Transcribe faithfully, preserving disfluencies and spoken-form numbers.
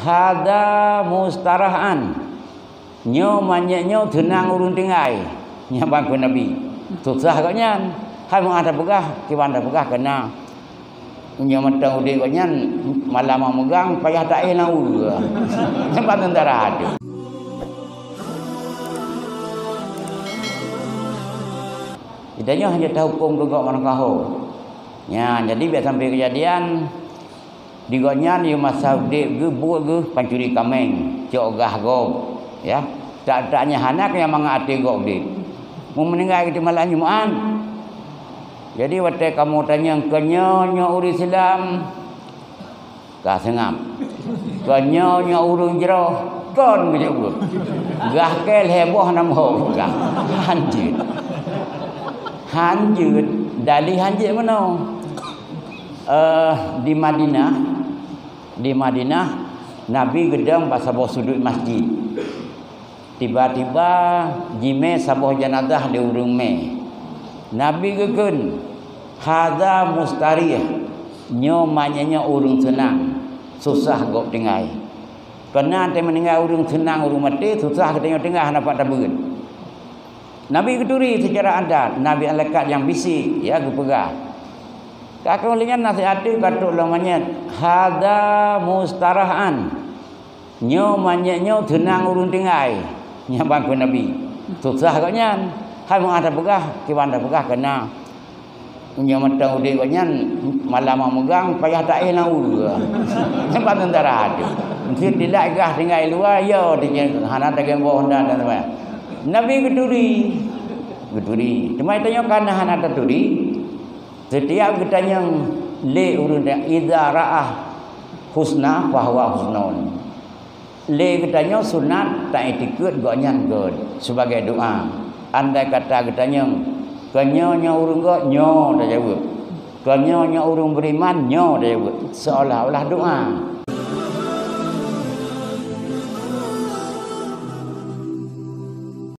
"Hadza mustarahan." Nyoe manyét nyoe seunang ureuëng tinggai. Nyan ban kheun Nabi. Susah gobnyan. Hai meu'ah tapeugah, kiban tapeugah keu na. Nyoe mantong udeb gobnyan malam meugang payah taéh lam ureuëng. Nyan ban teuntara tu. Geutanyoe hana tahuköm keu gob meunan kahô. Nyan, jadi biasa sampai keujadian, di gobnyan yue masa udeb geuh, buet geuh pancuri kaméng, cok gah gob, ya. Tak-tak nyan hana keu nyang mangat até gob udeb. Meuninggai geuh malam Jumat. Jadi watée kamoe tanyong keu nyoe, nyoe ureuëng Islam, ka seungab. Keu nyoe, nyoe ureuëng jroh, kon geujaweueb. Gah kée lhée boh nam ho gah. Hanjeuet. Hanjeuet, dali hanjeuet meunoe. Eh, di Madinah, di Madinah, Nabi geudong bak saboh sudut masjid. Tiba-tiba jimé saboh janazah di ureuëng mé. Nabi geukheun, "Hadza mustarih." Nyoe manyét nyoe ureuëng seunang, susah gob tinggai. Keu na teuh meuninggai ureuëng seunang, ureuëng maté, susah geutanyoe tinggai hana pat tabeuet. Nabi geuturi seucara adat, Nabi malaikat nyang bisi, ya, geupeugah. Ka keuh lheueh nyan nasihat teuh ka trok lam manyét, "Hadza mustarahan." Nyoe manyét nyoe seunang ureuëng tinggai. Nyan ban kheun Nabi. Susah gobnyan. Hai meu'ah tapeugah, kiban tapeugah keu na. Nyoe mantong udeb gobnyan malam meugang payah taéh lam ureuëng. Nyan ban teuntara tu. Meusti dilat gah tinggai luwa, yo, hana tagém boh dan, dan sebagainya. Nabi geuturi. Geuturi. Teuma tanyoe kana hana taturi. Setiap geutanyong lé ureuëng nyan, "Idza ra'ah husna fahuwa husnun." Lé geutanyoe sunat taiktikeuet gobnyan gét sibagai doá. Andai kata geutanyong, "Keu nyoe, nyoe ureuëng gét?" "Nyoe," tajaweueb. "Keu nyoe, nyoe ureuëng beriman?" "Nyoe," tajaweueb. Seolah-olah doá.